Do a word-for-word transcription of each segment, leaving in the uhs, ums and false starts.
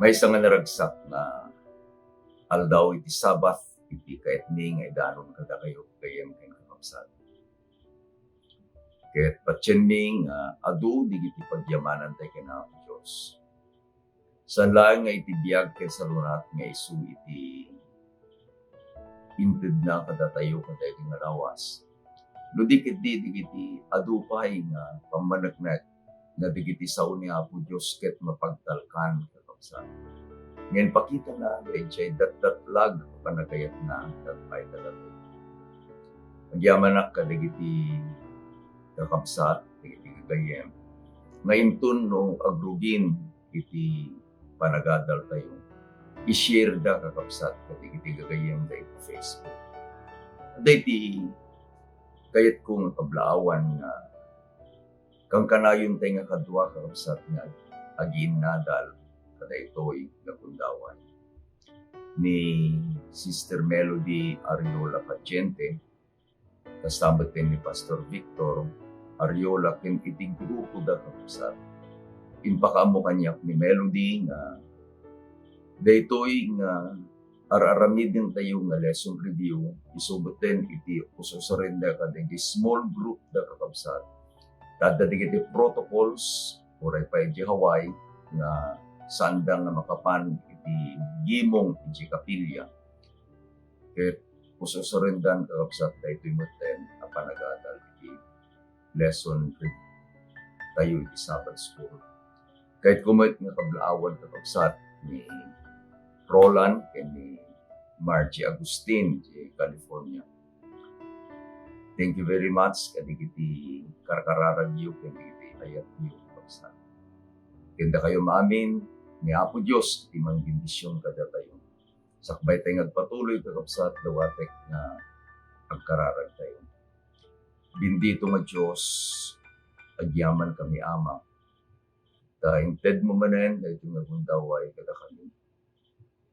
Maysa nga naragsak nga aldaw iti Sabbath iti kayatmi nga idanon kadakayo, gayyem ken kakabsat. Ket patienmi nga adu digiti pagyamanantay ken Apo Dios. Saan laeng nga iti biag ken salunat nga isu iti intedna kadatayo kadaytoy nga lawas. No di ketdi, digiti adu pay nga pammaneknek nga dagiti sao ni Apo Dios ket mapagtalkan, kakabsat. Ngem pakitana nga idiay datdatlag a panagayatna ket pay kadatayo. Agyamanak kadagiti kakabsat, dagiti gagayyem, nga inton no agrugin iti panagadaltayo, i-share da, kakabsat, kadagiti gagayyemda iti Facebook. Daydi kayatko nga kablaawan nga kankanayontay nga kadua, kakabsat, nga agiinnadal kadaytoy nga gundaway ni Sister Melody Ariola Paciente, kasta met ken ni Pastor Victor Ariola ken iti grupoda, kakabsat. Impakaammo kaniak ni Melody nga daytoy nga ar-aramidentayo nga lesson review, isu metten iti usurenda kadagiti small group da, kakabsat. Ta adda dagiti protocols, uray pay idiay Hawaii, nga saanda nga makapan iti gimong idiay kapilya. Ket ususurendan, kakabsat, daytoy metten a panagadal iti lesson tayo iti Sabbath School. Kayatko met nga kablaawan, kakabsat, ni Roland ken ni Margie Agustin iti California. Thank you very much kadagiti karkararagyo ken dagiti ayatyo, kakabsat. Ken dakayo amin, ni Apo Dios iti mangbendision kadatayo. Sakbay tay nga agpatuloy, kakabsat, dawatek nga agkararagtayo. Bendito nga Dios, agyamankami, Ama, ta intedmo manen daytoy nga gundaway kadakami.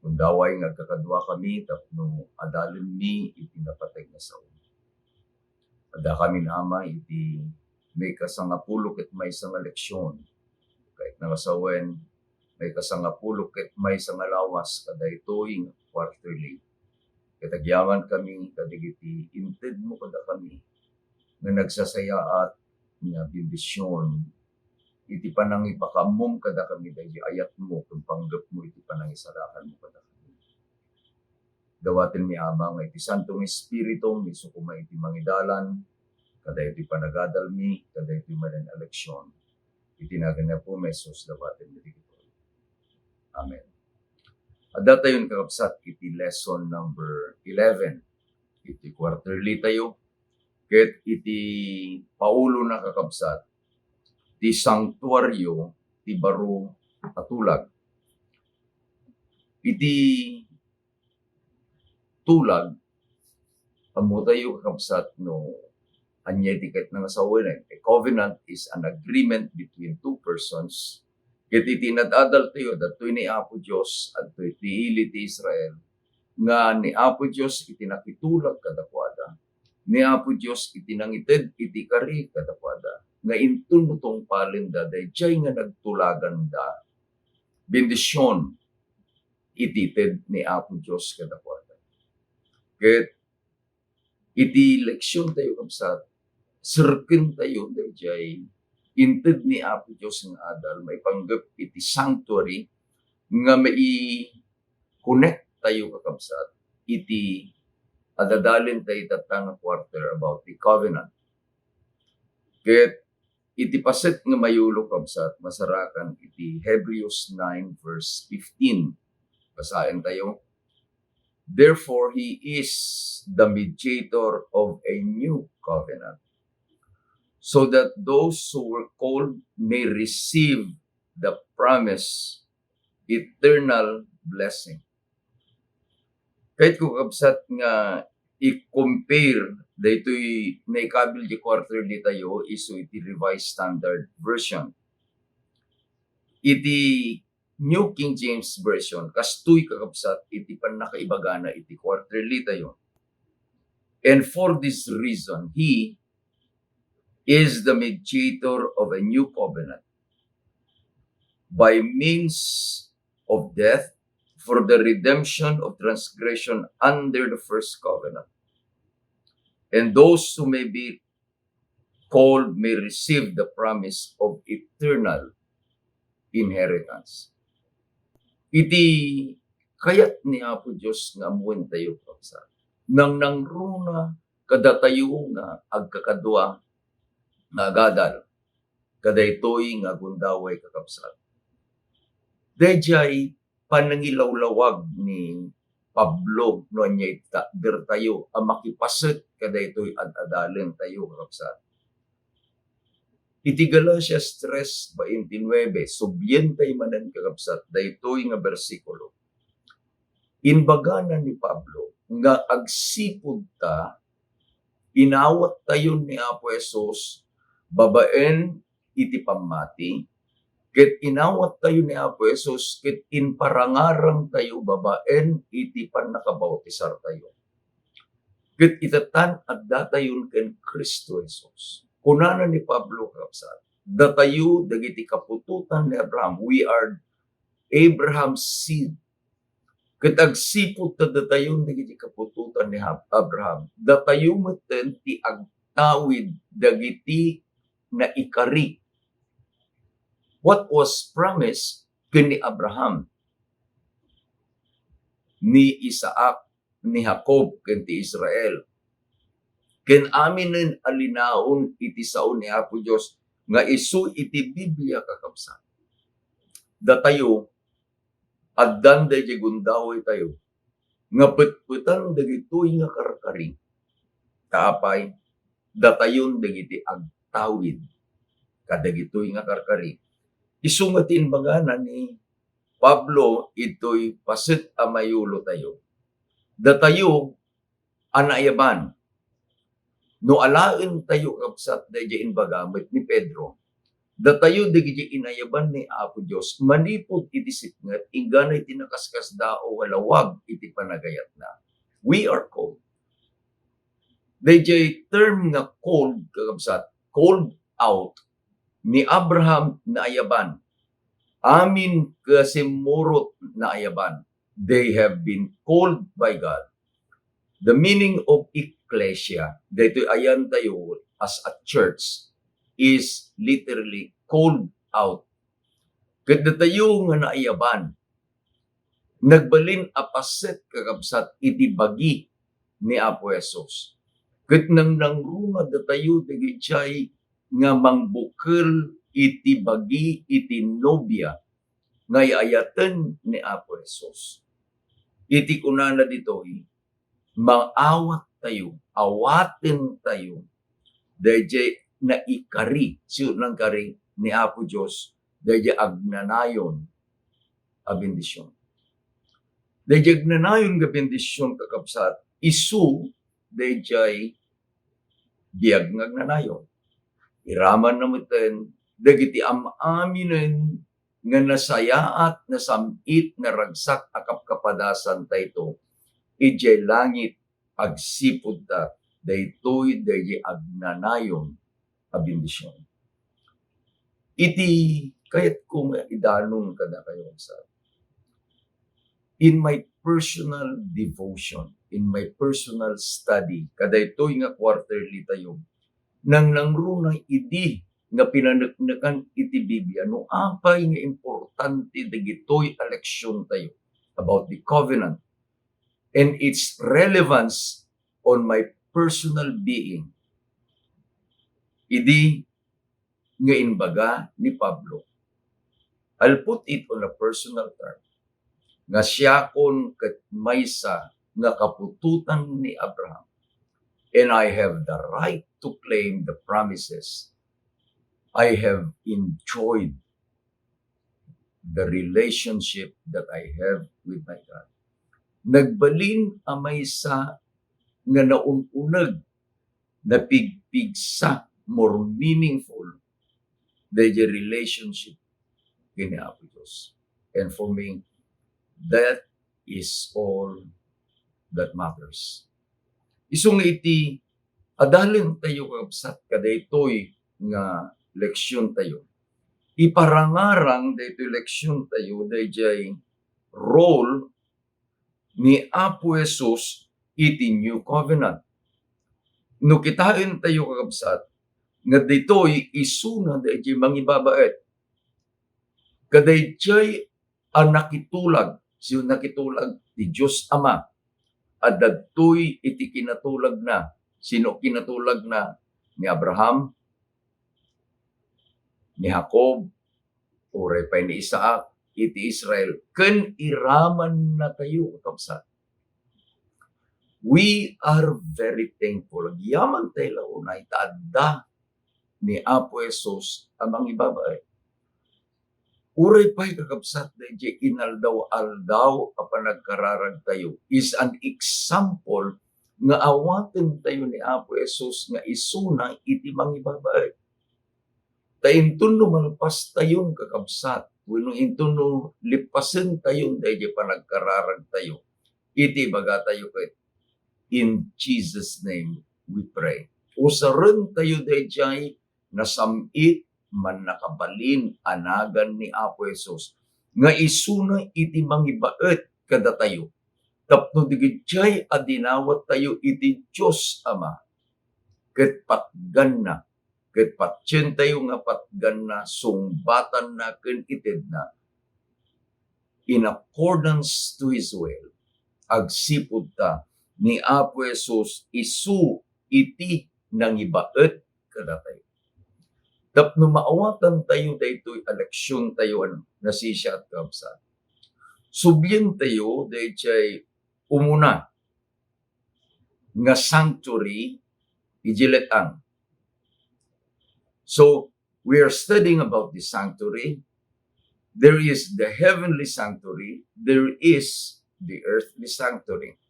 Gundaway nga agkakaduakami tapno adalenmi iti napateg nga sao. Addakamin, Ama, iti maikasangapulo ket maysa nga leksion. Kayatna nga sawen, maikasangapulo ket maysa nga lawas kadaytoy nga quarterly. Ket agyamankami kadagiti intedmo kadakami nga nagsasayaat nga bendision iti panangipakaammom kadakami daydi ayatmo ken panggepmo iti panangisalakanmo kadakami. Dawatenmi, Ama, nga iti Santo nga Espiritum isu koma iti mangidalan kadaytoy panagadalmi kadaytoy manen a leksion. Iti nagan ni Apo mi Jesus, dawatenmi dagitoy. Amen. Adda tayon, kakabsat, iti lesson number eleven. Iti quarterly tayo, ket iti paulona, kakabsat, ti sanktuario ti baro a tulag. Iti tulag, ammotayo, kakabsat, no ania iti kayatna nga sawen. A covenant is an agreement between two persons. Ket iti inad-adaltayo, datoy ni Apo Dios, adtoy ti ili ti Israel, nga ni Apo Dios iti nakitulag kadakuada, ni Apo Dios iti nangited iti kari kadakuada, nga inton no tungpalenda daydiay nga nagtulaganda, bendision iti ited ni Apo Dios kadakuada. Ket iti leksiontayo, kabsat, serkentayo daydiay inted ni Apo Dios nga adal maipanggep iti sanctuary nga mai-connect tayo, kakabsat, iti adadalentayo tatta nga quarter about the covenant. Ket iti paset nga mayulo, kabsat, masarakan iti Hebrews nine verse fifteen. Basaentayo. "Therefore, he is the mediator of a new covenant, so that those who were called may receive the promise eternal blessing." Kayatko, kabsat, nga i-compare daytoy naikabil di quarterly tayo isu iti Revised Standard Version. Iti New King James Version, kastoy, kakabsat, iti pannakaibagana iti quarterly tayo. "And for this reason, he is the mediator of a new covenant, by means of death, for the redemption of transgression under the first covenant. And those who may be called may receive the promise of eternal inheritance. Iti kayat ni Apo Dios nga ammoentayo, kakabsat, nangnangruna kadatayo nga agkakadua nga agadal kadaytoy nga gundaway, kakabsat. Daydiay panangilawlawag ni Pablo no ania iti takdertayo a makipaset kadaytoy ad-adalentayo, kakabsat. Iti Galacias tres veintinueve, sublientayo manen, kakabsat, daytoy nga bersikulo. Imbagana ni Pablo nga agsipud ta, inawattayo ni Apo Jesus babaen iti pammati, ket inawattayo ni Apo Jesus ket imparangarangtayo babaen iti pannakabautisartayo. Ket ita tan addatayon ken Cristo Jesus. Kunana ni Pablo, kakabsat, datayo dagiti kaputotan ni Abraham. We are Abraham's seed. Ket agsipud ta datayon dagiti kaputotan ni Ab-, Abraham, datayo metten ti agtawid dagiti naikari. What was promised ken ni Abraham, ni Isaac, ni Jacob, ken ti Israel, ken aminen a linaon iti sao ni Apo Dios nga isu iti Biblia, kakabsat. Datayo, addan daydiay gundawaytayo nga petpetan dagitoy nga karkari. Ta apay, datayon dagiti agtawid kadagitoy nga karkari. Isu nga ti imbagana ni Pablo itoy paset a mayulotayo. Datayo a naayaban. No alaentayo, kabsat, daydiay imbaga met ni Pedro, datayo dagiti inayaban ni Apo Dios manipud iti sipnget, inggana iti nakaskasdaaw a lawag iti panagayatna. We are called. Daydiay term nga called, kakabsat, called out, ni Abraham naayaban. Amin kasimmurot naayaban. They have been called by God. The meaning of ecclesia, daytoy ayantayo as a church, is literally called out. Ket datayo nga naayaban, nagbalin a paset, kakabsat, iti bagi ni Apo Jesus. Ket nangnangruna datayo dagiti nga mangbukel iti bagi iti nobia nga iyayaten ni Apo Jesus. Iti kunana ditoy, maawattayo, awatentayo daydiay naikari, sino nangkari? Ni Apo Dios, daydiay agnanayon a bendision. Daydiay agnanayon nga bendision, kakabsat, isu daydiay biag nga agnanayon. Iramanna metten dagiti am-aminen nga nasayaat, nasam-it, naragsak a kapkapadasan daytoy idiay langit agsipud ta daytoy daydiay agnanayon a bendision. Iti kayatko nga idanon kadakayo, sa in my personal devotion, in my personal study, kadaytoy nga quarterly tayo, nangnangruna idi nga pinaneknekan iti Biblia no apay nga importante dagitoy a leksion tayo about the covenant and its relevance on my personal being. Idi nga imbaga ni Pablo, I'll put it on a personal term, nga siakon ket maysa nga kaputotan ni Abraham, and I have the right to claim the promises. I have enjoyed the relationship that I have with my God. Nagbalin a maysa nga naun-uneg, napigpigsa, more meaningful, the relationship ken ni Apo Dios. And for me, that is all that matters. Isu nga iti adalentayo, kabsat, kadaytoy nga leksion tayo. Iparangarang daytoy leksion tayo daydiay role ni Apo Jesus iti New Covenant. No kitaentayo, kakabsat, nga ditoy isuna daydiay mangibabaet. Kadaydiay a nakitulag, sino nakitulag? Ti Dios Ama. Adda ditoy iti kinatulagna. Sino kinatulagna? Ni Abraham, ni Jacob, uray pay ni Isaac, iti Israel, ken iramannatayo, kakabsat. We are very thankful. Agyaman tayo la unay ta adda ni Apo Jesus a mangibabaet. Uray pay, kakabsat, daydiay inaldaw-aldaw a panagkararagtayo is an example nga awatentayo ni Apo Jesus nga isuna iti mangibabaet. Ta inton no malpastayon, kakabsat, wenno inton no lipasentayon daydiay panagkararagtayo, iti ibagatayo ket, "In Jesus' name we pray." Usarentayo daydiay nasam-it, mannakabalin a nagan ni Apo Jesus nga isuna iti mangibaet kadatayo tapno dagiti a dinawattayo iti Dios Ama ket patganna, ket patientayo nga patganna, sungbatanna ken itedna in accordance to His will. Agsipud ta ni Apo Jesus isu iti nangibaet kadatayo. Tapno maawatantayo daytoy a leksiontayo, ano, nasisiat, kabsat. Sublientayo daydiay umuna nga sanctuary idiay let-ang. So, we are studying about the sanctuary. There is the heavenly sanctuary. There is the earthly sanctuary.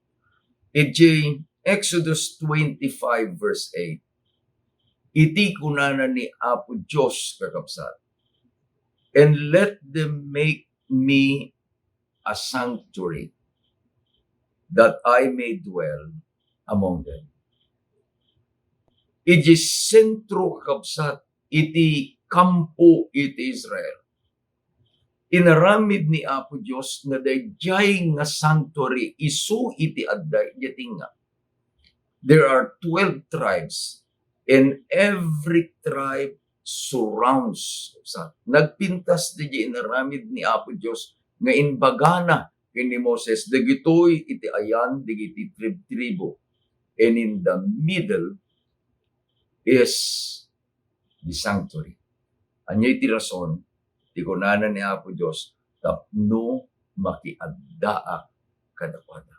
Idiay Exodus twenty-five verse eight, iti kunana ni Apo Dios, kakabsat, "And let them make me a sanctuary, that I may dwell among them." Iti sentro, kakabsat, iti kampo iti Israel, inaramid ni Apo Dios nga daydiay nga sanctuary isu iti adda idiay tengnga. There are twelve tribes, and every tribe surrounds. Sa, nagpintas daydiay inaramid ni Apo Dios nga imbagana ken ni Moses, dagitoy iti ayan dagiti trib-tribu. And in the middle is the sanctuary. Ania iti rason? Ti kunana ni Apo Dios, tapno makiaddaak kadakuada.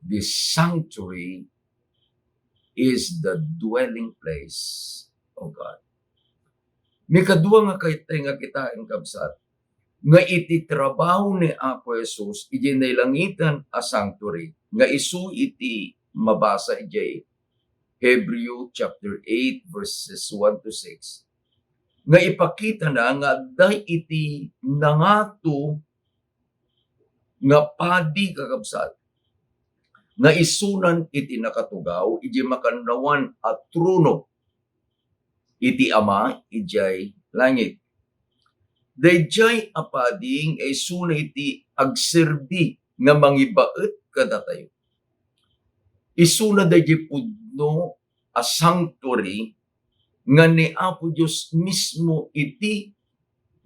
The sanctuary is the dwelling place of God. Mikadua nga kayat nga kitaen, kabsat, nga iti trabaho ni Apo Jesus iti nailangitan a sanctuary, nga isu iti mabasa idiay Hebreo chapter eight, verses one to six, nga ipakitana nga adda iti nangato nga padi, kakabsat, nga isunan iti nakatugaw iti makannawan a trono iti Ama idiay langit. Daydiay a padi nga isuna iti agserbi nga mangibaet kadatayo. Isuna daydiay pudno a sanctuary nga ni Apo Dios mismo iti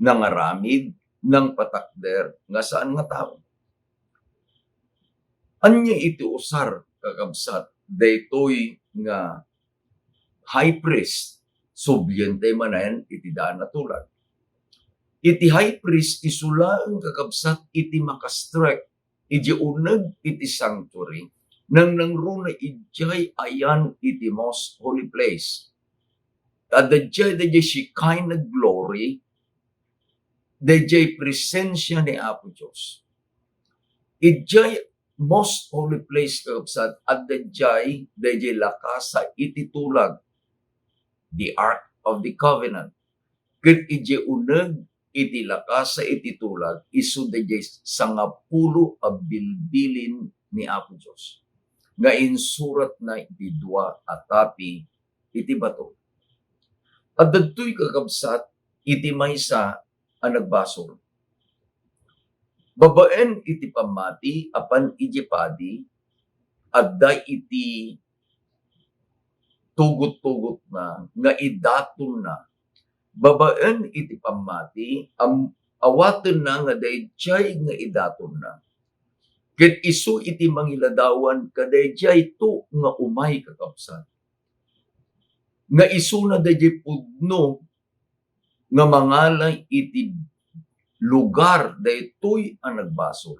nangaramid, nangpatakder nga saan nga tao. Ania iti usar, kakabsat, daytoy nga high priest? Sublientayo manen iti daan a tulag. Iti high priest, isu laeng, kakabsat, iti maka-strike iti uneg iti sanctuary, nangnangruna idiay ayan iti most holy place. Adda idiay, daydiay Shekinah glory, daydiay presensia ni Apo Dios. Idiay most holy place, kakabsat, adda idiay, daydiay lakasa iti tulag, the Ark of the Covenant. Ket idiay uneg iti lakasa iti tulag, isu daydiay sangapulo a bilbilin ni Apo Dios, nga insuratna iti dua a tapi iti bato. Adda daytoy, kakabsat, iti maysa a nagbasol. Babaen iti pammati a pan idiay padi, adda iti tugot-tugotna nga idatonna. Babaen iti pammati, am-, awatenna nga daydiay nga idatonna. Ket isu iti mangiladawan kadaydiayto nga umay, kakabsat. Nga isuna daydiay pudno nga mangala iti lugar daytoy a nagbasol.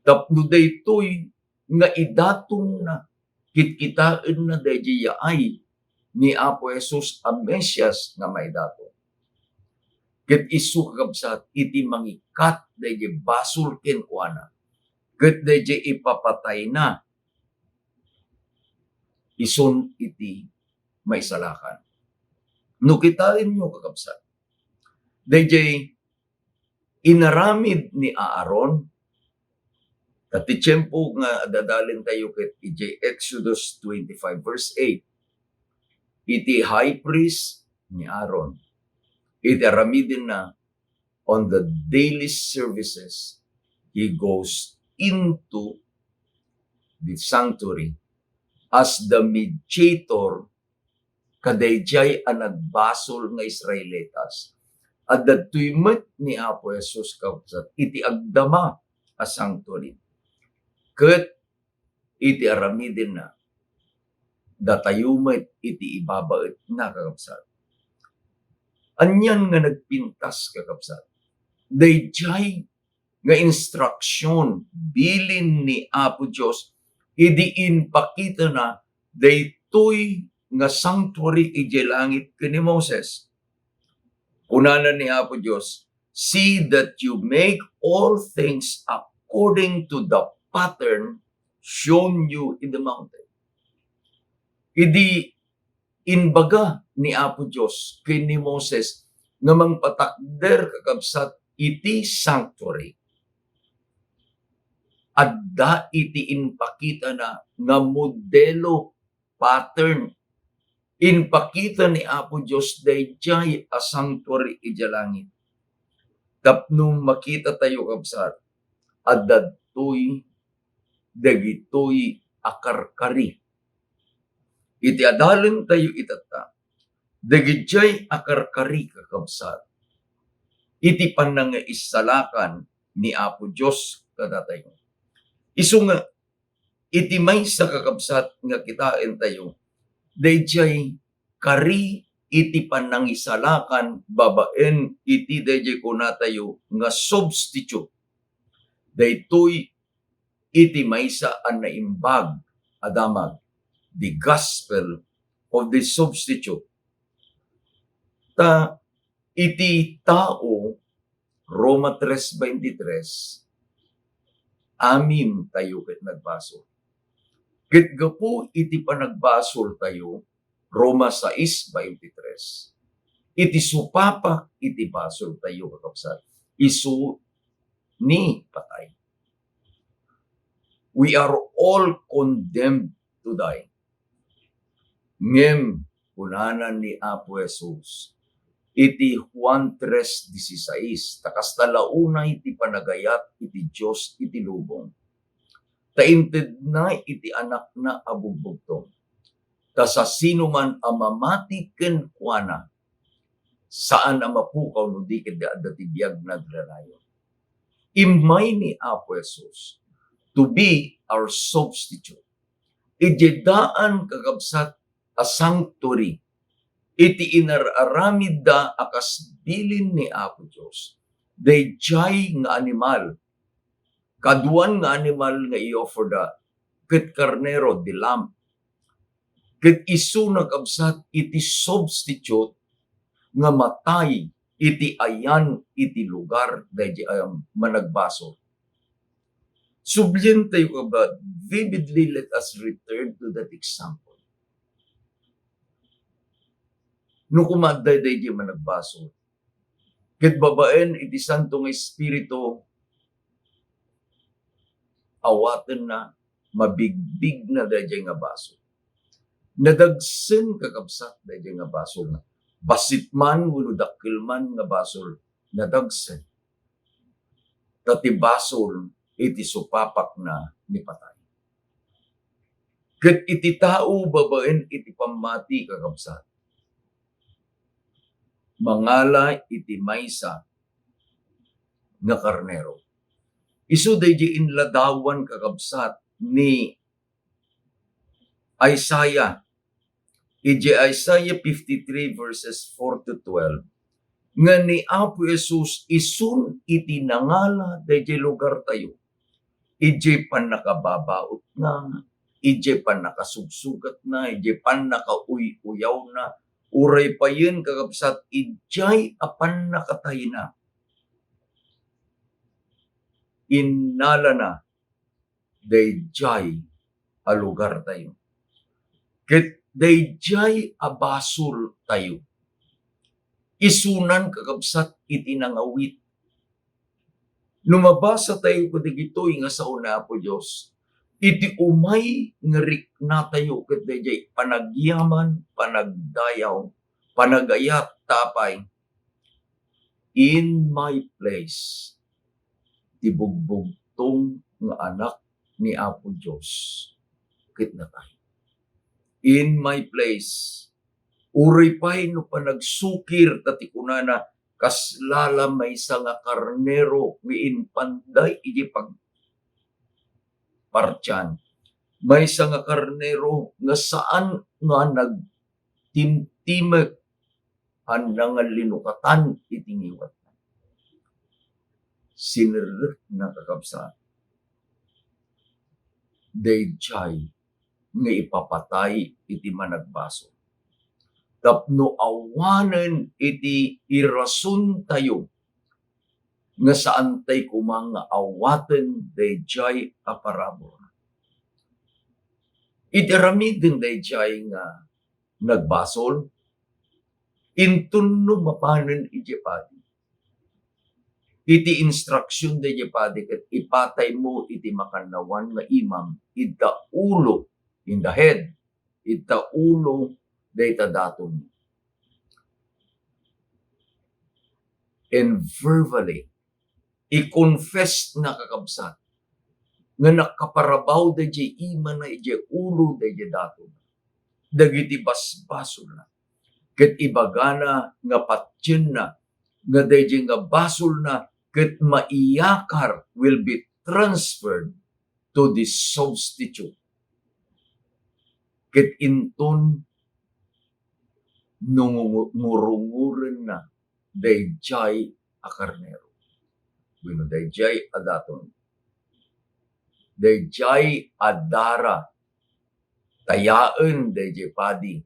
Tapno daytoy nga idatonna, kitkitaenna daydiay yaay ni Apo Jesus a Mesias nga maidaton. Ket isu, kakabsat, iti mangikkat daydiay basol kenkuana, ket daydiay ipapatayna, isun iti maisalakan. No kitaenyo, kakabsat, daydiay inaramid ni Aaron, ta ti tiempo nga adalentayo ket idiay Exodus twenty-five verse eight, iti high priest ni Aaron, iti aramidenna on the daily services, he goes into the sanctuary as the mediator kadaydiay a nagbasol nga Israelitas. Adda daytoy met ni Apo Jesus, kakabsat, iti agdama a sanctuary. Ket iti aramidenna, datayo met iti ibabaetna, kakabsat. Anian nga nagpintas, kakabsat? Daydiay nga instruksion bilin ni Apo Dios idi impakitana daytoy nga sanctuary idiay langit ken ni Moses. Kunana ni Apo Dios, "See that you make all things according to the pattern shown you in the mountain." Idi imbaga ni Apo Dios ken ni Moses nga mangpatakder, kakabsat, iti sanctuary, adda iti impakitana nga modelo, pattern. Impakita ni Apo Dios daydiay a sanctuary idiay langit. Tapno makitatayo, kabsat, adda daytoy dagitoy a karkari. Iti adalentayo itatta, dagidiay a karkari, kakabsat, iti panangisalakan ni Apo Dios kadatayo. Isu nga, iti maysa, kakabsat, nga kitaentayo, daydiay kari iti panangisalakan babaen iti daydiay kunatayo nga substitute. Daytoy iti maysa a naimbag a damag, the gospel of the substitute. Ta iti tao, Roma tres veintitrés, amin tayo ket nagbasol. Ket gapu iti panagbasol tayo, Roma sais veintitrés, iti supapak iti basol tayo, kakabsat, isu ni patay. We are all condemned to die. Ngem kunana ni Apo Jesus iti Juan tres dieciséis, ta kasta la unay ti panagayat iti Dios iti lubong, ta intedna iti Anakna a bugbugtong. Ta sasinoman a mamati kenkuana, saan a mapukaw no di ket adda ti biag nga agnanayon. Immay ni Apo Jesus to be our substitute. Idiay daan, kakabsat, a sanctuary, iti inar-aramidda a kas bilin ni Apo Dios, daydiay nga animal, kaduan nga animal nga i-offerda, ket karnero, the lamb. Ket isuna, kabsat, iti substitute nga matay iti ayan iti lugar daydiay a managbasol. Sublientayo, kabat, vividly let us return to that example. No koma adda daydiay managbasol, ket babaen iti Santo nga Espiritu, awatenna, mabigbigna daydiay nga basol. Nadagsen, kakabsat, daydiay nga basol. Bassit man wenno dakkel man nga basol, nadagsen. ta ti basol iti supapakna ni patay. Ket iti tao babaen iti pammati, kakabsat, mangala iti maysa nga karnero. Isu daydi inladawan, kakabsat, ni Isaiah, idiay Isaiah fifty-three verses four to twelve, nga ni Apo Jesus isun iti nangala daydiay lugartayo. Idiay pannakababautna, idiay pannakasugsugatna, idiay pannakauy-uyawna, uray payen, kakabsat, idiay a pannakatayna, innalana daydiay a lugartayo ket daydiay a basoltayo. Isunan, kakabsat, iti nangawit. No mabasatayo kadagitoy nga sao ni Apo Dios, iti umay nga riknatayo ket daydiay panagyaman, panagdayaw, panagayat, ta apay, "In my place, ti bugbugtong nga Anak ni Apo Dios ket natay." In my place, uray pay no panagsukir ta ti kunana, kasla la maysa nga karnero nga impanday iti pagpartian, maysa nga karnero nga saan nga nagtimtimek a nangallinukatan iti ngiwatna. Sinerrekna, kakabsat, daydiay nga ipapatay iti managbasol tapno awanen iti irasontayo nga saantay koma nga awaten daydiay a paraburna. Iti aramiden daydiay nga nagbasol, inton no mapanen idiay padi, iti instruksion daydiay padi ket ipataymo iti makannawan nga imam, idda ulo in the head, idda ulo dayta daton. And verbally, i-confess na, kakabsat, nga nakaparabaw daydiay imana, idiay ulo, daydiay daton dagiti basbasolna, ket ibagana nga patienna, nga daydiay nga basolna ket maiyakar, will be transferred to the substitute. Ket inton no ngungu-, ngurungurenna daydiay a karnero, wenno daydiay a daton, daydiay a dara ta yaen daydiay padi,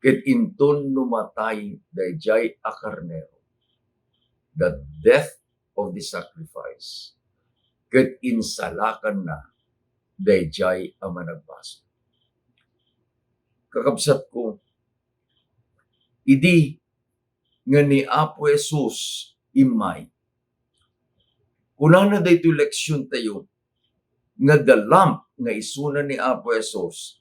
ket inton no matay daydiay a karnero, the death of the sacrifice, ket insalakanna daydiay a managbasol. Kakabsatko, idi nga ni Apo Jesus immay, kunana daytoy leksiontayo, nga the lamb nga isuna ni Apo Jesus,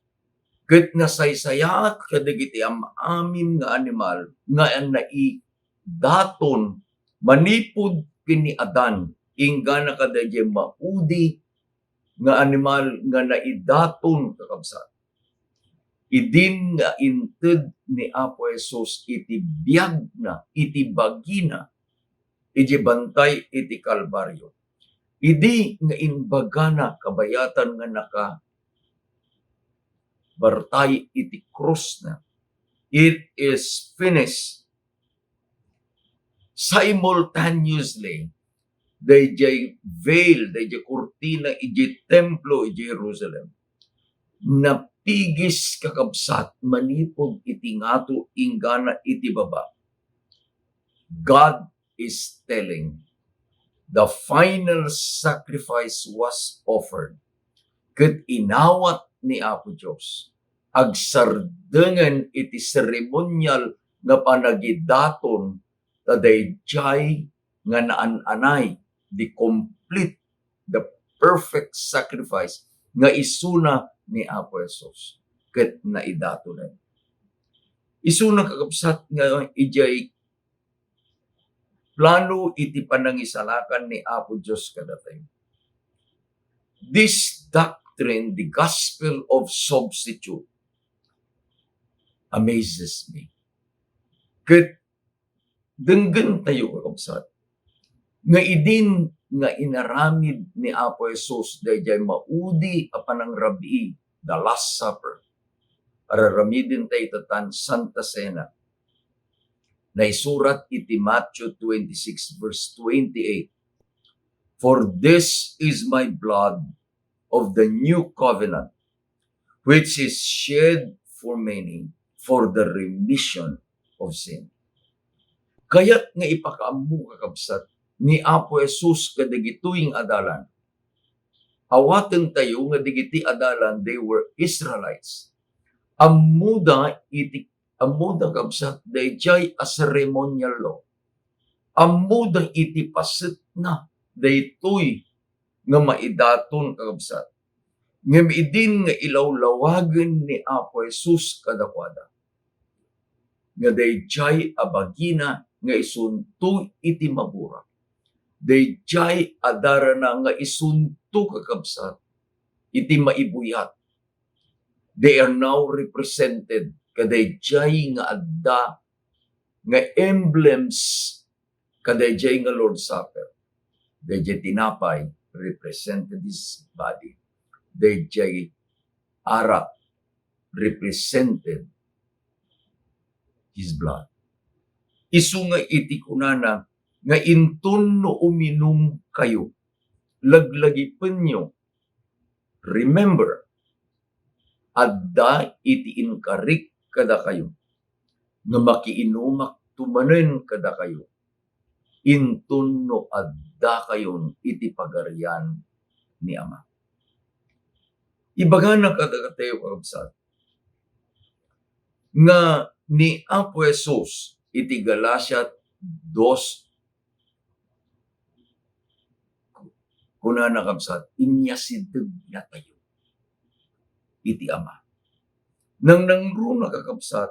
ket nasaysayaat kadagiti am-amin nga animal nga naidaton manipud ken ni Adan, inggana kadaydiay maudi nga animal nga naidaton, kakabsat. Idin nga inted ni Apo Jesus iti biagna, iti bagina, iti bantay iti Kalbario. Idi nga imbagana kabayatan nga nakabartay iti krusna, "It is finished." Simultaneously, daydiay veil, daydiay kurtina idiay templo idiay Jerusalem, napigis, kakabsat, manipud iti ngato inggana iti baba. God is telling, the final sacrifice was offered. Ket inawat ni Apo Dios, agsardengen iti seremonial nga panagidaton, ta daydiay nga naan-anay, the complete, the perfect sacrifice nga isuna ni Apo Jesus ket naidatonen. Isuna, kakabsat, nga idiay plano iti panangisalakan ni Apo Dios kadatayo. This doctrine, the gospel of substitute, amazes me. Ket denggentayo, kakabsat, nga idin nga inaramid ni Apo Jesus daydiay maudi a panangrabii, the Last Supper. Araramiden tayo ita tan Santa Cena. Naisurat iti Matthew twenty-six, verse twenty-eight, "For this is my blood of the new covenant, which is shed for many for the remission of sin." Kayat nga ipakaammo, kakabsat, ni Apo Jesus kadagitoy nga adalan. Awaten tayo nga dagiti adalan, they were Israelites. Ammoda iti, ammoda, kabsat, daydiay a ceremonial law. Ammoda iti pasetna daytoy nga maidaton, kakabsat. Ngem idin nga ilawlawagen ni Apo Jesus kadakuada nga daydiay a bagina nga isunto iti maburak, daydiay a darana nga isunto, kakabsat, iti maibuyat, they are now represented kadaydiay nga adda nga emblems kadaydiay nga Lord's Supper. Daydiay tinapay represented his body. Daydiay arak represented his blood. Isu nga iti kunana nga inton no uminumkayo, laglagipenyo, remember, adda iti inkarik kadakayo nga makiinumakto manen kadakayo inton no addakayon iti pagarian ni Ama. Ibagana kadatayo, kakabsat, nga ni Apo Jesus iti Galacia dos, kunana, kabsat, inyasidegna tayo iti Ama. Nangnangruna, kakabsat,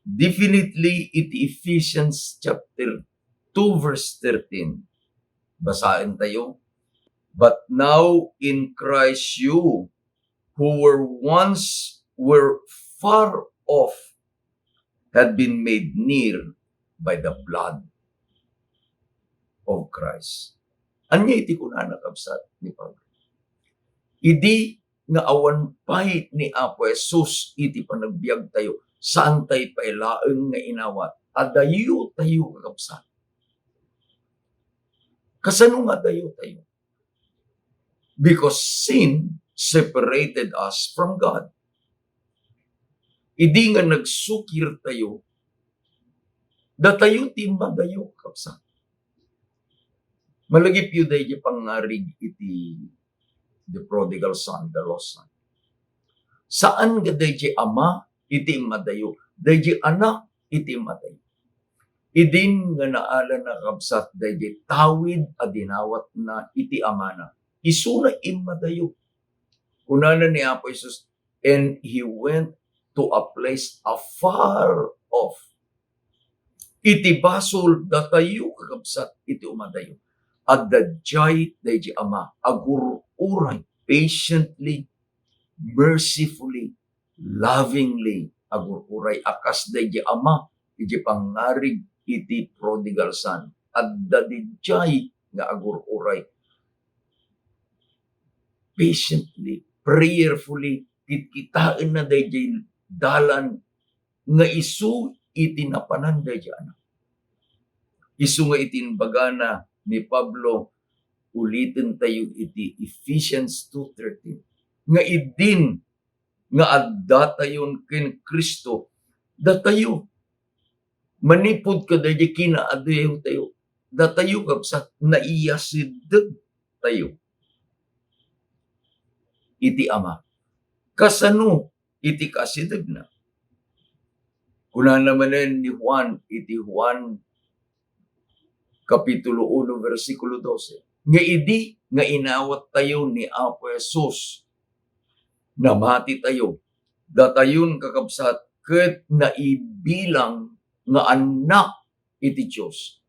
definitely iti Ephesians chapter two verse thirteen. Basaen tayo. "But now in Christ you, who were once were far off, had been made near by the blood of Christ." Ania iti kunana, kabsat, ni Pablo? Idi nga awan pay ni Apo Jesus iti panagbiagtayo, saan tayo pay laeng nga inawat. Adayo tayo, kakabsat. Kasano nga adayo tayo? Because sin separated us from God. Idi nga nagsukir tayo, datayo ti madayo, kabsat. Malagipyo daydi pangngarig iti the prodigal son, the lost son. Saan nga daydi ama iti immadayo, daydi anak iti immadayo. Idin nga naalana, kabsat, daydi tawid a dinawatna iti amana, isuna immadayo. Kunana ni Apo Jesus, "And he went to a place afar off." Iti basol, datayo, kakabsat, iti umadayo, adda diay daydi ama agur-uray, patiently, mercifully, lovingly agur-uray a kas daydi ama iti pangngarig iti prodigal son. Adda diay nga agur-uray, patiently, prayerfully, kitkitaenna daydi dalan nga isu iti napanan daydi anak. Isu nga iti imbagana ni Pablo, uliten tayo iti Ephesians two thirteen, nga idin nga addatayon ken Cristo, datayo, manipud kadaydi kinaadayo tayo, datayo, kabsat, naiyasideg tayo iti Ama. Kasano iti kaasidegna? Kunana manen ni Juan iti Juan Kapitulo uno, bersikulo dose, nga idi nga inawat tayo ni Apo Jesus, namati tayo, datayon, kakabsat, ket naibilang nga annak iti Dios.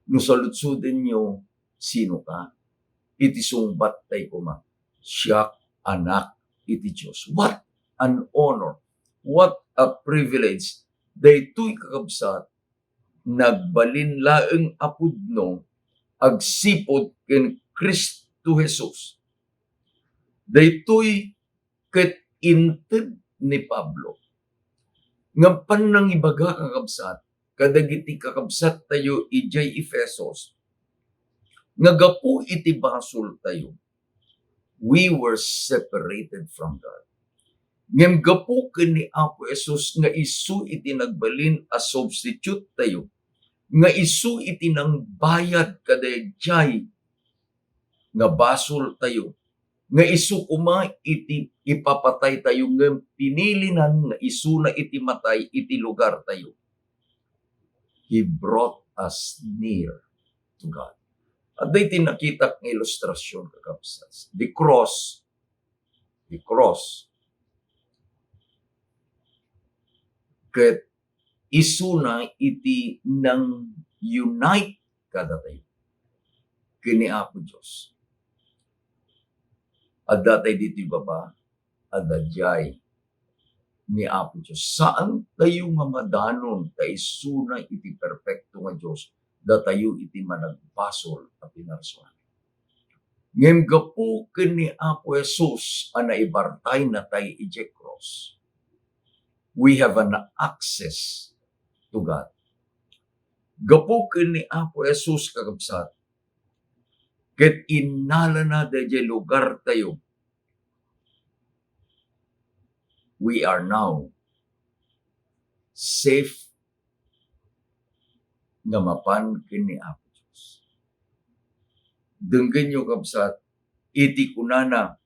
No saludsodenyo, sino ka? Iti sungbattay koma, siak anak iti Dios. What an honor! What a privilege! Daytoy, kakabsat, nagbalin laeng a pudno agsipud ken Cristo Jesus. Daytoy ket inted ni Pablo. Ngem pannangibaga, kakabsat, kadagiti kakabsattayo idiay Efesos nga gapu iti basoltayo, we were separated from God. Ngem gapu ken ni Apo Jesus nga isu iti nagbalin a substitute tayo, nga isu iti nangbayad kadaydiay nga basoltayo, nga isu koma iti ipapataytayo, ngem pinilinan nga isuna iti matay iti lugartayo. He brought us near to God. Adda iti nakitak nga ilustrasyon, kakabsat. The cross, the cross, ket isuna iti nang-unite kadatayo ken ni Apo Dios. Adda tay ditoy baba, adda diay ni Apo Dios. Saan tayo nga madanon ta isuna iti perfecto nga Dios, datayo iti managbasol a pinarsuanen. Ngem gapu ken ni Apo Jesus a naibartay natay idiay cross, we have an access to God. Gapu ken ni Apo Jesus, kakabsat, ket innalana daydiay lugartayo, we are now safe nga mapan ken ni Apo Dios. Denggenyo, kabsat, iti kunana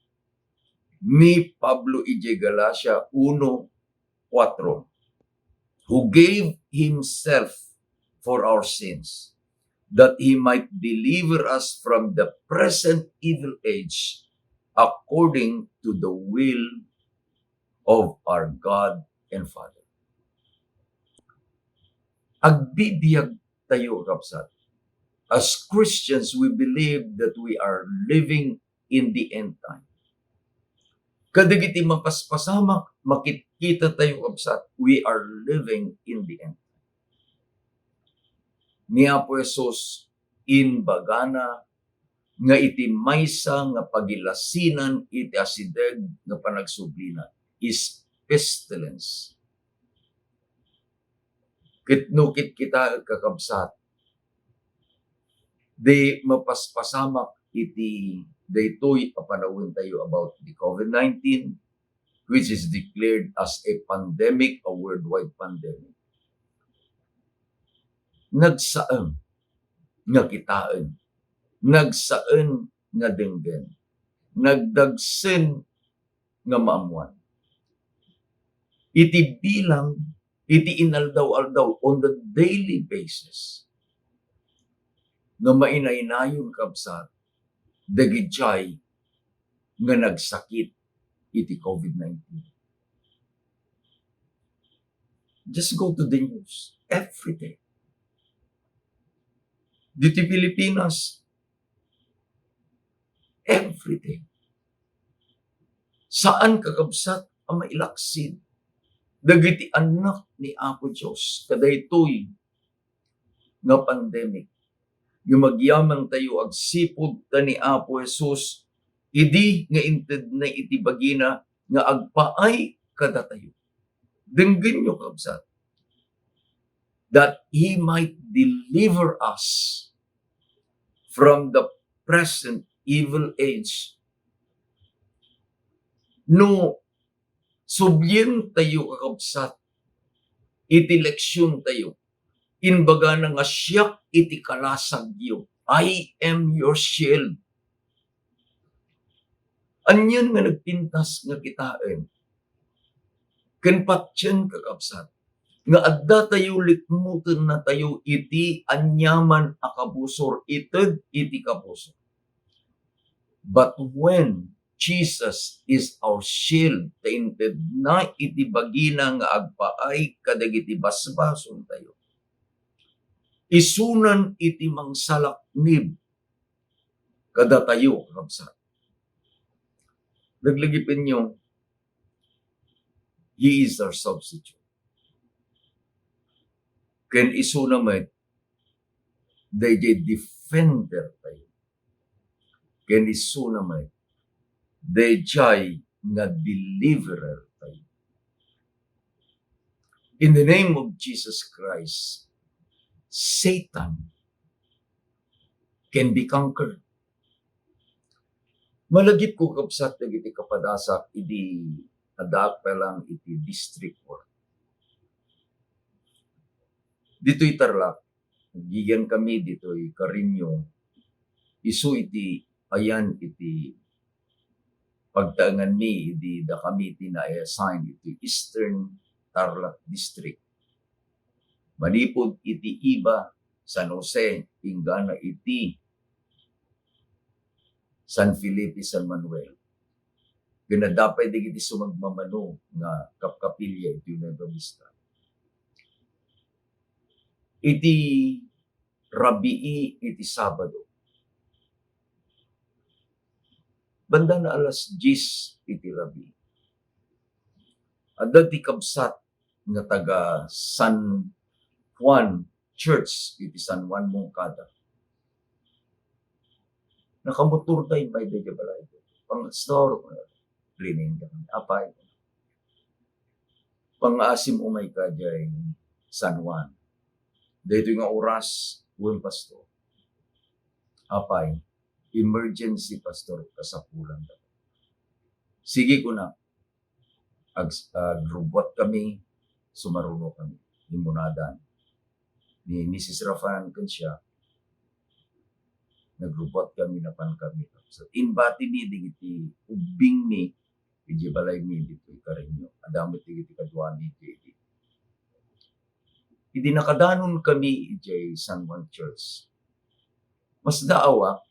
ni Pablo idiay Galacia uno kuatro, "Who gave himself for our sins, that he might deliver us from the present evil age, according to the will of our God and Father." Agbibiag tayo, kabsat. As Christians, we believe that we are living in the end time. Kadagiti mapaspasamak, makitkita tayo, kabsat, we are living in the end time. Ni Apo Jesus, imbagana nga iti maysa nga pagilasinan iti asideg nga panagsublina is pestilence. Ket no kitkitaek, kakabsat, di mapaspasamak iti daytoy a panawentayo about the covid nineteen, which is declared as a pandemic, a worldwide pandemic. Nagsaem nga kitaen, nagsaen nga denggen, nagdagsen nga maammoan. Iti bilang, iti inaldaw-aldaw, on the daily basis, nga mainainayon, kabsat, dagidiay nga nagsakit iti covid nineteen. Just go to the news every day. Diti Pilipinas, every day. Saan, kakabsat, a mailaksid dagiti annak ni Apo Dios kadaytoy nga pandemic. Nga agyamantayo agsipud ta ni Apo Jesus idi nga intedna iti bagina nga agpaay kadatayo. Denggenyo, kabsat, that he might deliver us from the present evil age. No sublientayo, kakabsat, iti leksiontayo, imbagana nga, "Siak iti kalasagyo. I am your shield." Anian nga nagpintas nga kitaen ken patien, kakabsat, nga addatayo likmutennatayo iti aniaman a kabusor ited iti kabusor. But when Jesus is our shield, ta intedna iti bagina nga agpaay kadagiti basbasoltayo, Isunan iti mangsalaknib kadatayo, kakabsat. Laglagipenyo, He is our substitute. Ken isuna met, dayjay defender tayo. Ken isuna met, dayjay nga deliverer tayo. In the name of Jesus Christ, Satan can be conquered. Malagipko, kabsat, dagiti kapadasak idi addaak pa lang iti district court. Ditoy Tarlac, aginggankami ditoy Carreño, isu iti ayan iti pagtaenganmi idi dakami ti na-assign iti Eastern Tarlac District. Manipud iti Iba, San Jose, inggana iti San Felipe, San Manuel. Ken adda pay dagiti sumagmamano nga kapkapilya iti Nueva Vista. Iti rabii iti Sabado, banda na alas dies iti rabii, adda ti kabsat nga taga San Juan Church iti San Juan, Moncada. Nakamotor da, immay da idiay balay. "Pastor," rining da kami. "Apay?" "Pangaasim umayka idiay San Juan." "Daytoy nga oras?" "Wen, Pastor." "Apay?" "Emergency, Pastor, kasapulan." "Sige," kuna. Ag-, agrubbuat kami, sumaruno kami. Immunadan ni Misis Rafanan ken siak, nagrubbuat kami, napan kami. So, imbatimi dagiti ubbingmi idiay balaymi ditoy Carreño. Adda met dagiti kaduami idiay. Idi nakadanon kami idiay San Juan Church, masdaawak,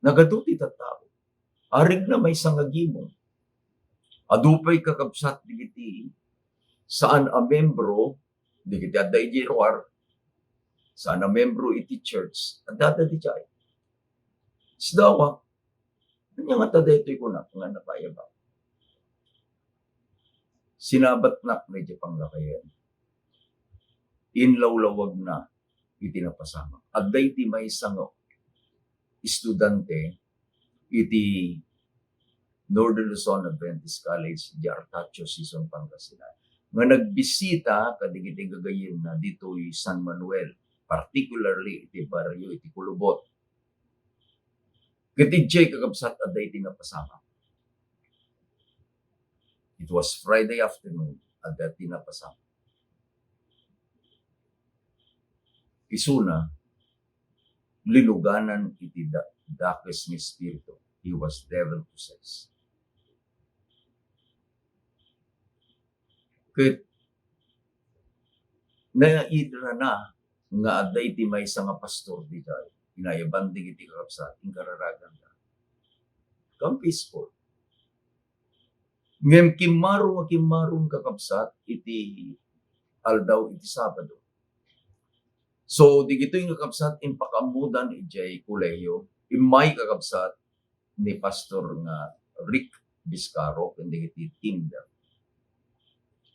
nagadu ti tattao. Arigna maysa nga gimong. Adu pay, kakabsat, dagiti saan a membro, dagiti adda idiay ruar, saan a membro iti church, adda, adda idiay. Sdawa, "Ania ngata daytoy?" kunak nga napaayabak. Sinabatnak daydiay panglakayen. Inlawlawagna iti napasamak. Adda iti maysa nga estudante iti Northern Luzon Adventist College, di Artacho, Sison, Pangasinan, nga nagbisita kadagiti gagayyemna ditoy San Manuel, particularly iti barrio iti Kulubot. Ket idiay, kakabsat, adda iti napasamak. It was Friday afternoon, adda ti napasamak. Isuna, linuganan iti da-, dakes nga espiritu. He was devil possessed. Ket naidrana nga adda iti maysa nga pastor ditoy. Inayaban dagiti kakabsat, inkararaganda. Come peaceful. Ngem kimmaro nga kimmaron, kakabsat, iti aldaw iti Sabado. So, dagitoy nga kabsat, impakaammodan idiay kolehio, immay, kakabsat, ni Pastor nga Rick Biscaro ken dagiti team da.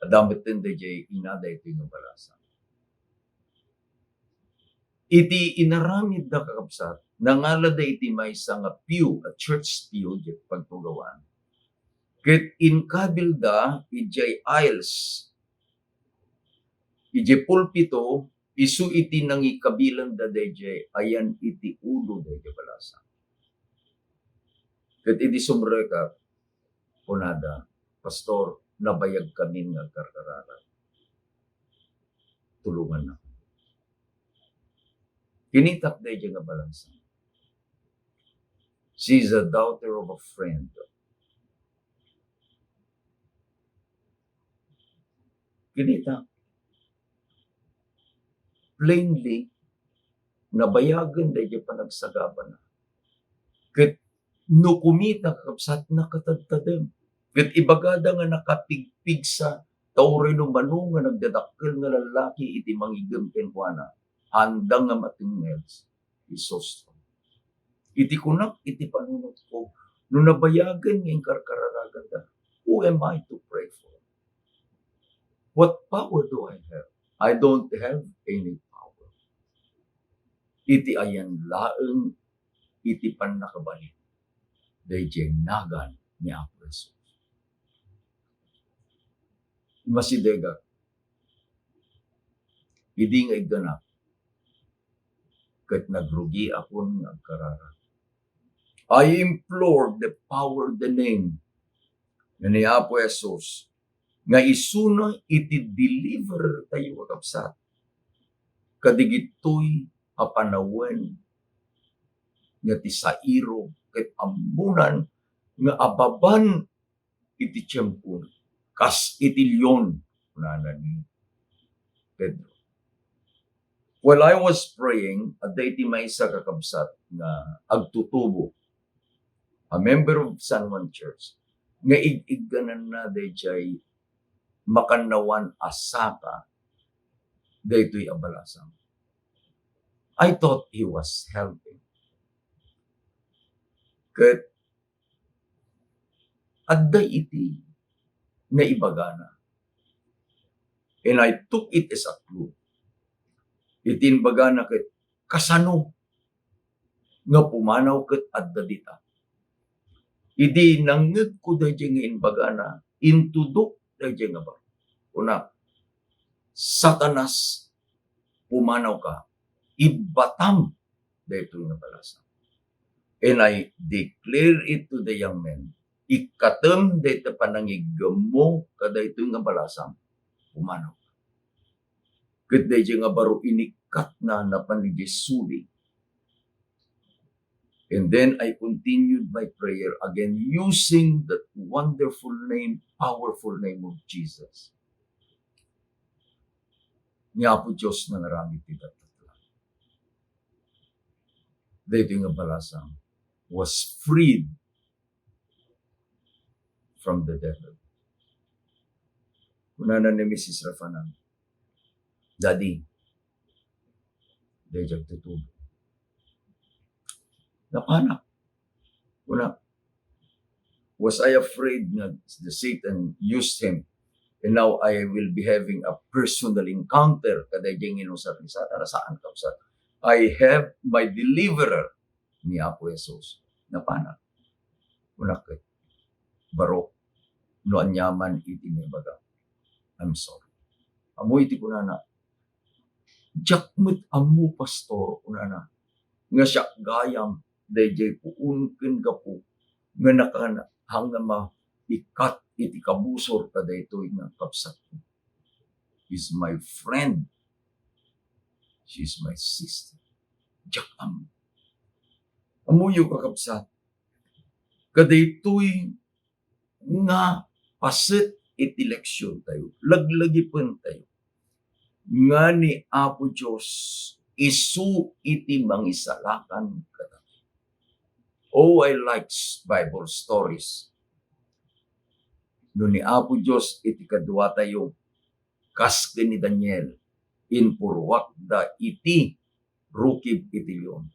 Adda metten daydiay ina daytoy nga balasang. Iti inaramidda, kakabsat, nangalada iti maysa nga pew, a church pew, iti pagtugawan. Ket inkabilda idiay aisles, idiay pulpito, isu iti nangikabilanda daydiay ayan iti ulo daydiay balasang. Ket idi sumrekak, kunada, "Pastor, nabayagkamin nga agkarkararag. Tulongannakami." Kinitak daydiay nga balasang. She is a daughter of a friend. Kinitak, plainly, nabayagen daydiay panagsagabana. Ket no kumita, kakabsat, nakatadtadem. Ket ibagada nga nakapigpigsa Uray no mano nga nagdadakkel nga lallaki iti mangigem kenkuana, haanda nga matengngel. Jesus. Iti kunak iti panunotko, no nabayagen nga inkarkararaganda, who am I to pray for? What power do I have? I don't have any power. Iti ayan laeng iti pannakabalin daydiay nagan ni Apo Jesus. Masidegak, idi nga igganak, ket nagrugiakon nga agkararag. I implore the power, the name ni Apo Jesus, nga isuna iti deliverer tayo, kakabsat, kadigitoy a panawen nga ti sairo ket ammonan nga ababan iti tiempona, kas iti leon, kunana ni Pedro. While I was praying, adda iti maysa, kakabsat, nga agtutubo, a member of San Juan Church, nga ig-iggananna daydiay makannawan a saka daytoy a balasang. I thought he was helping. Ket adda iti naibagana. And I took it as a clue. Iti imbagana ket, kasano nga pumanaw ket adda dita? Idi nangngegko daydiay nga imbagana, intudok daydiay nga baro. Kuna, "Satanas, pumanawka, ibbatam daytoy nga balasang." And I declare it to the young men, "Ikkatem dayta panangiggemmo kadaytoy nga balasang, pumanawka." Ket daydiay nga baro, inikkatna, napan idiay suli. And then I continued my prayer again using that wonderful name, powerful name of Jesus. Ni Apo Dios nangaramid ti dattatla. Daytoy nga balasang was freed from the devil. Kunana ni Missus Rafanan, "Daddy, daydiay agtutubo." Napanak. Kuna, was I afraid nga the Satan used him? And now I will be having a personal encounter kadaydiay nga inusar ni Satanas? Saan, kabsat. I have my deliverer, ni Apo Jesus. Napanak. Kunak ket, "Baro, no aniaman iti naibaga, I'm sorry." Ammo iti kunana, "Diak met ammo, Pastor," kunana, "nga siak gayam daydiay puon ken gapu nga nakanahang nga maikkat iti kabusor kadaytoy nga kabsatko. He's my friend. She's my sister." Diak ammo. Ammoyo, kakabsat, kadaytoy nga paset iti leksion tayo, laglagipen tayo, nga ni Apo Dios isu iti mangisalakan kadatayo. Oh, I like s-, Bible stories. No ni Apo Dios iti kaduatayo, kas ken ni Daniel, impurruakda iti rukib iti leon.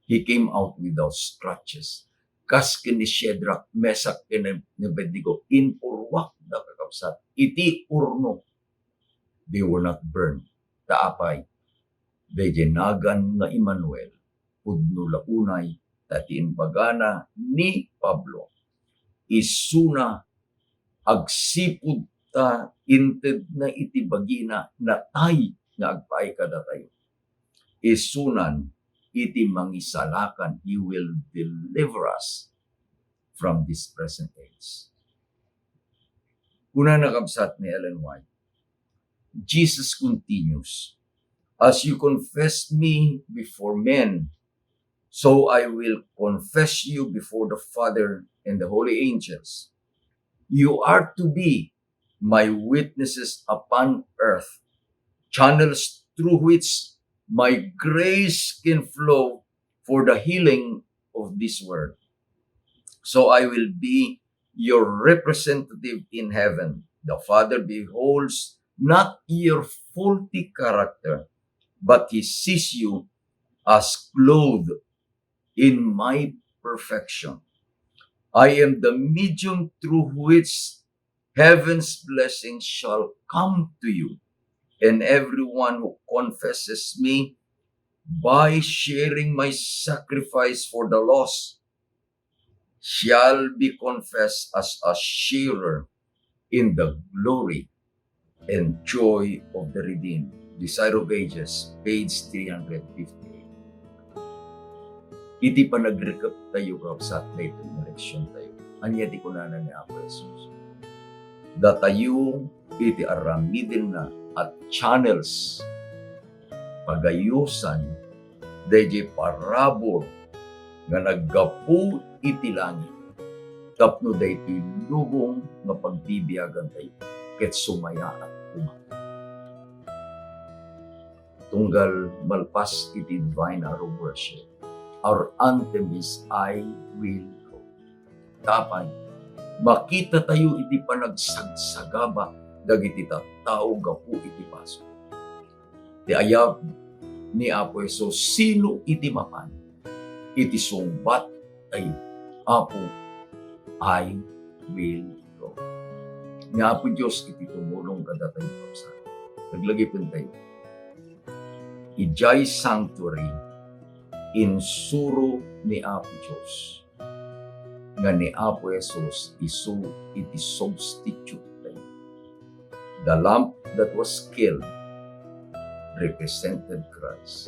He came out without scratches. Kas ken ni Shadrach, Meshach, ken Abednego, impurruakda, kakabsat, iti urno. They were not burned. Ta apay? Daydiay nagan nga Emmanuel, pudno la unay, ta ti imbagana ni Pablo, isuna agsipud ta intedna iti bagina natay nga agpaay kadatayo. Isunan iti mangisalakan, He will deliver us from this present age. Kunana, kabsat, ni Ellen White, Jesus continues, "As you confess me before men, so I will confess you before the Father and the holy angels. You are to be my witnesses upon earth, channels through which my grace can flow for the healing of this world. So I will be your representative in heaven, The Father beholds not your faulty character, but he sees you as clothed in my perfection. I am the medium through which heaven's blessings shall come to you, and everyone who confesses me by sharing my sacrifice for the lost shall be confessed as a sharer in the glory and joy of the redeemed. Desire of Ages, page three hundred fifty-eight. Iti panagrekep tayo, kabsat, daytoy nga leksyon tayo. Ania ti kunana ni Apo Jesus? Datayo iti aramidenna a channels, pagayosan daydiay parabur nga naggapu iti langit tapno daytoy lubong nga pagbibiagantayo ket sumayaat koma. Tunggal malpas iti Divine Hour of Worship, our anthem is, "I will go." Tapay, makitatayo iti panagsagsagaba dagiti tattao gapu iti paso. Ti ayab ni Apo Jesus, sino iti mapan iti sungbat tayo, "Apo, I will go." Ni Apo Dios iti tumulong kadatayo, kabsat. Laglagipen tayo. Idiay sanctuary, insuro ni Apo Dios nga ni Apo Jesus isu iti substitute tayo. The lamb that was killed represented Christ.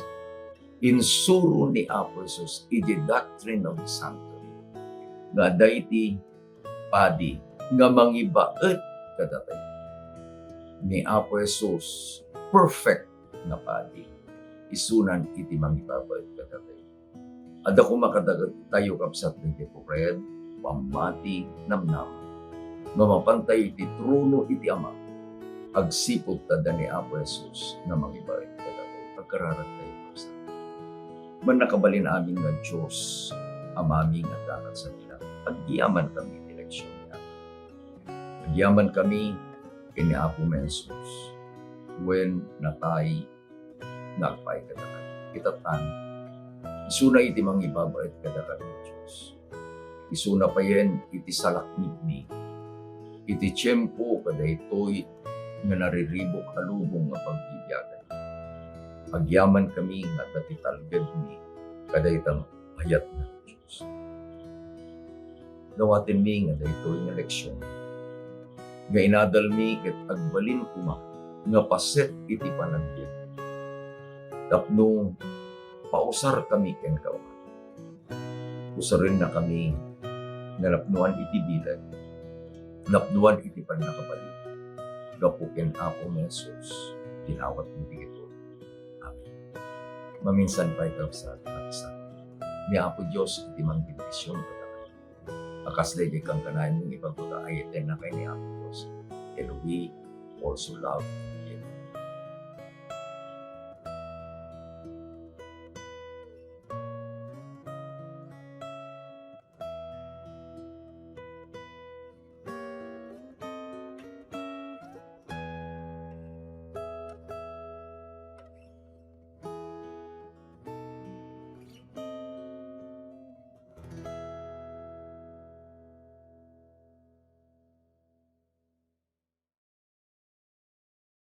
Insuro ni Apo Jesus iti Doctrine of the Sanctuary nga adda iti padi nga mangibaet kadatayo. Ni Apo Jesus, perfect nga padi. Isunan iti mangibabaet kadatayo. Adda koma kadatayo, kabsat, dagiti pupred, pammati, namnama. Nga mapantayo iti trono iti Ama, agsipud ta adda ni Apo Jesus nga mangibaet kadatayo. Agkararag tayo, kabsat. Mannakabalin amin nga Dios, Amami nga adda ket sanina, agyaman kami iti leksyon nga. Agyaman kami ken ni Apo Jesus, wen natay nga agpaay kadakami. Ita tan, isuna iti mangibabaet kadakami, Dios. Isuna payen iti salaknibmi, iti tiempo kadaytoy nga nariribuk a lubong nga pagbibiagan. Agyaman kami nga adda ti talgedmi kadayta nga payatna, Dios. Dawatenmi nga daytoy nga leksion nga inadalmi ket agbalin koma nga paset iti panagbiag tapno pausarkami kenka, usarennakami nga napnoan iti bileg, napnoan iti pannakabalin. Gapu ken Apo nga Jesus, dinawatmi dagitoy. Amen. Maminsan pay, kabsat, kabsat, ni Apo Dios iti mangbendision kadakayo. A kas daydiay kankanayon nga ibaga ta ayatennakay ni Apo Dios. And we also love